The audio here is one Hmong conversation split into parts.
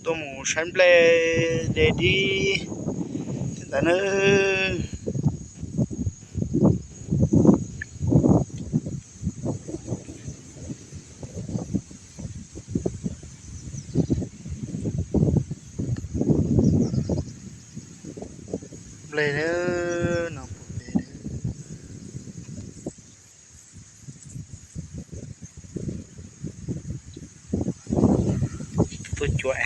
Tuaj mus saib nplej de dib thiab ntawd na. Nplej no puag pem. Tuaj cuag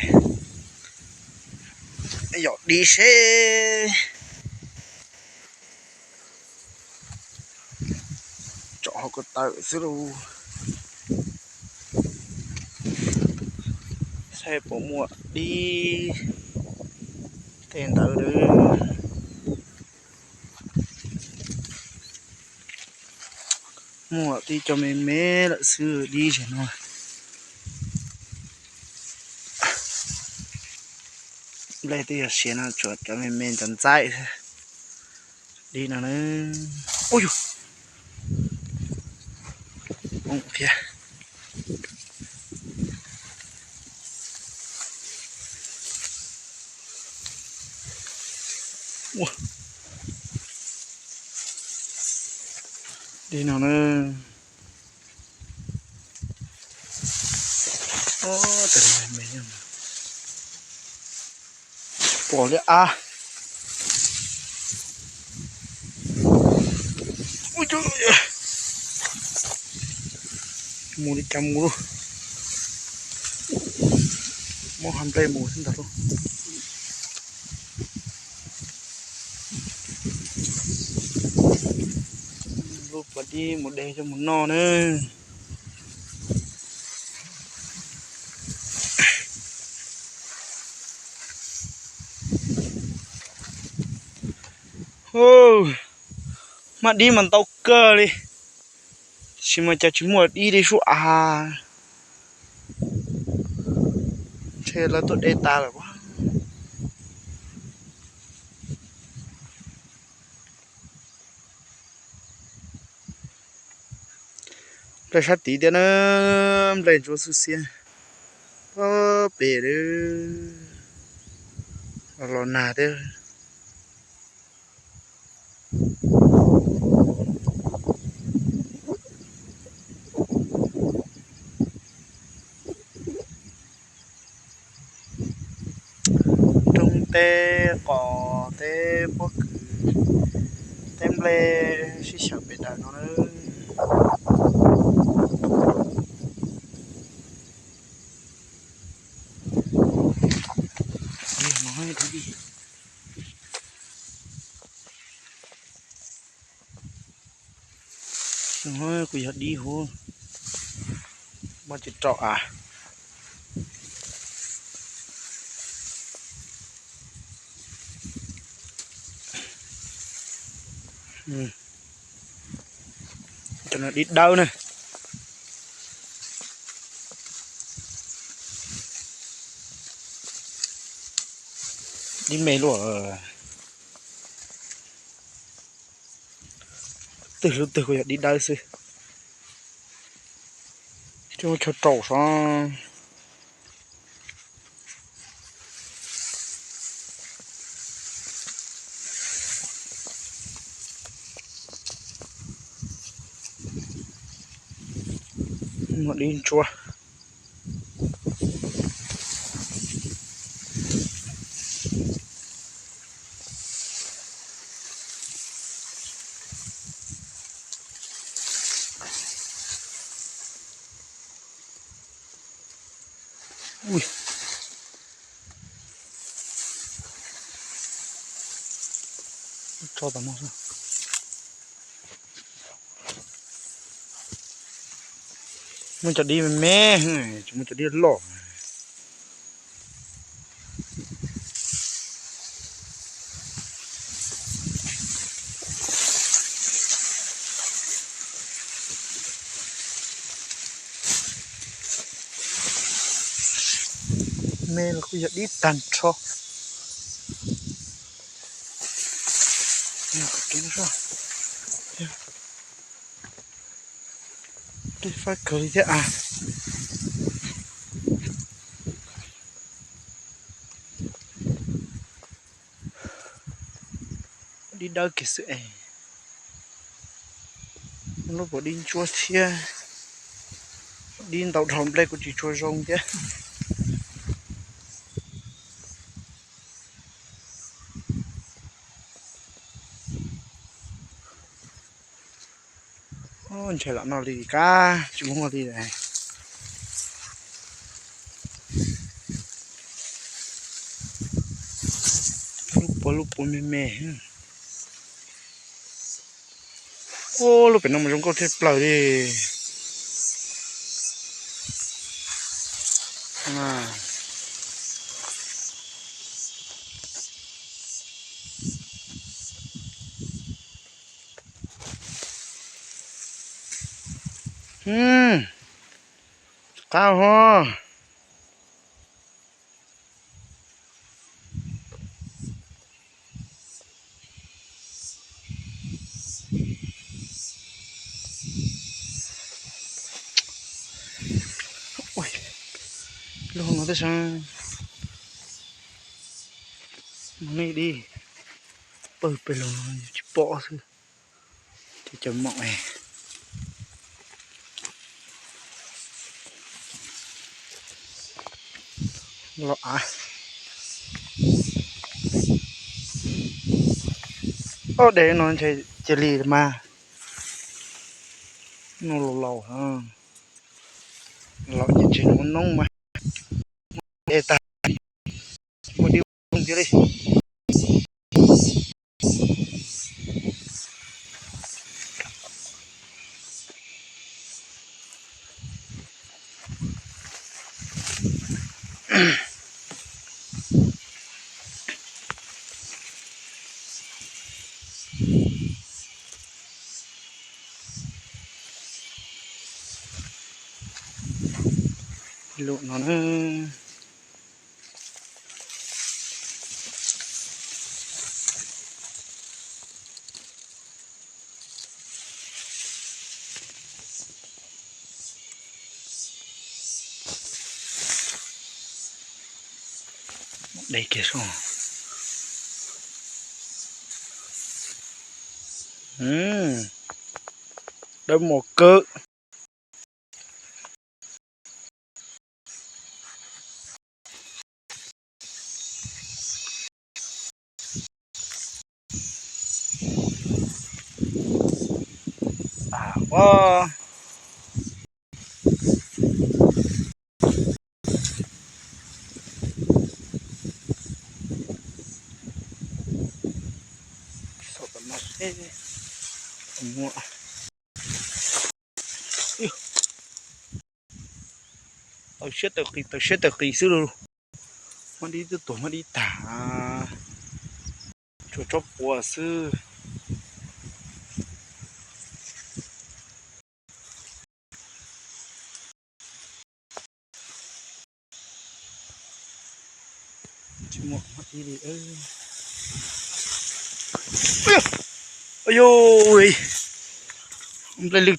yog dib seb. Tsom hauv ko taw xwb lauj. Saib puas muaj dib tej ntawd. Muaj tib co me me lawm xwb dib zem no. Nplej twb yog siav no tsuas cov me me ntxaib ntxaib xwb. Dib no na. Ub yus, poob thiab. Dib no na. Pom li av. Mus li cas mus lauj. Muab hauv nplej mus xwb ntag lauj. Lub pas dib mus de coj mus noj na. Hmab dib mas ntau kawg li, tab sis mas cas tsis muaj dib li sub av. Ntshe lawv tuaj de tas lawm. Nplej sab tid thiab na, nplej ntsuab xwb xiab. Pem los nag thiab. Roob teb qos teb pob kws teb nplej sib xyaw pem daws no na. Kuv yog dib huv, muab tsis rau av. Cov no dib dawb na. Dib me luaj. Twg lub twg kuj yog dib dawb xwb. Coj rau sav. Muaj dib ntsuab. Tso tom no. Muaj cov dib me me, tsis muaj cov dib loj. Me los kuj yog dib tag nrho. Dib fab kawg li thiab as. Dib dawb kiag xwb es. Lub puas dib ntsuab thiab, dib ntau dhau nplej kuj tsis tshua zoo thiab. Ntshai lam noj li kab tsis muaj li. Lub puas lub puas me me. Ua lub pem no mas zoo nkauj thiab plaws li. Qab ho. Lub no tej sab no nej di pawg pes los tsis pom xwb. Ces cov mom los av. Ob de no ntshai cia li mas. No laus laus, los ces tsis muaj noob mas. De tag, muaj dib zoo thiab li. Lub no na. De kiag soj. Dawb mos kawg. Tawm siab tawm qis, tawm siab tawm qis xwb lauj. Muab dib twb tuag, muab dib tag, tshuav tsob puas xwb. Nplej lwj